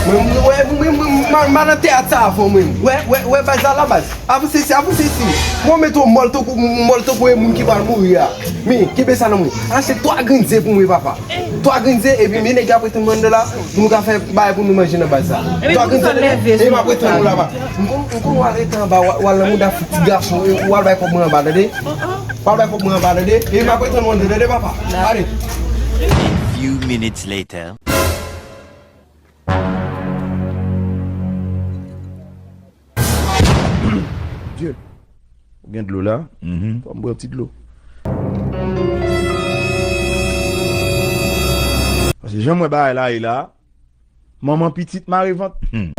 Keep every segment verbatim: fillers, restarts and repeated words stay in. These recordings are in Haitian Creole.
Mwen, mwen, mwen, mwen, mwen, mwen, mwen nan teyat sa avan mwen. Wè, wè, wè, baz la, la, baz. Avanse isi, avanse isi. Mwen mete yon mòl tankou, mòl tankou e moun ki pral mouri a. Men, kenbe sa nan men. Achte twa grenn ze pou mwen, papa. Twa grenn ze, epi men nèg yo ap rete anndan la, pou nou ka fè bagay pou nou manje nan baz sa. Twa grenn ze, e m ap rete anndan la, papa. M konn, m konn w al rete anba, w al, w al nan mouda ti gason, w al bay kòb mwen anba, tande? W al bay kòb mwen anba, tande? E m ap rete anndan, tande, papa? Ale. A few minutes later. Dye, ou gen dlo la? Mhm. Fò m bwè yon ti dlo. Paske jan m wè bagay la ye la, manman pitit mare vant. Hmm.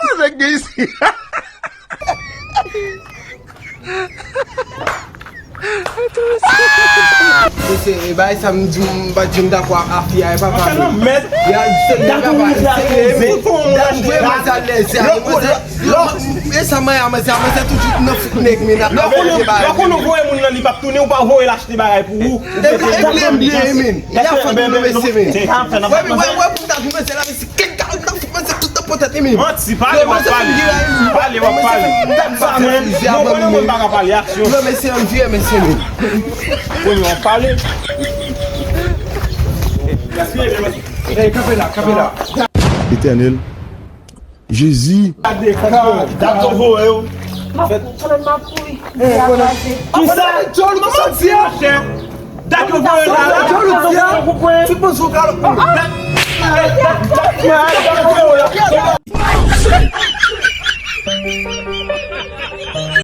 Koze k gen isi? Mesye, e bagay sa m di w, m pa janm dakò a fi a, e papa. Anfen non, mèt. Ya, se li papa, se li. Dat m voye manzè alèz, se a manzè. E sa mwen a manzè, a manzè toujou nan fout nèg, men n ap voye bagay. Lè w konnen w voye moun nan, li p ap tounen, ou pa voye l achte bagay pou ou. E byen, e byen, men. Y ap fè nou mesye, men. Wè, wè, wè, pou dat manzè la, mesye, kèk galon nan fout manzè tout nan potèt li, men. Manti, pale, w ap pale. Pale, w ap pale. Sa, men, non, konnen mwen pa ka pale, aksyon. Non, mesye, ann vire, mesye, men. Konnen w ap pale. Ey, kanpe la, kanpe la. Etènèl, Jezi. Gade, gade, gade, gade, gade. Mwen, mwen, mwen ap kouri. Kisa? Djòl, ou santi a? Dat yo voye la, la. Djòl, ou di a? Tout moun sou kalòt.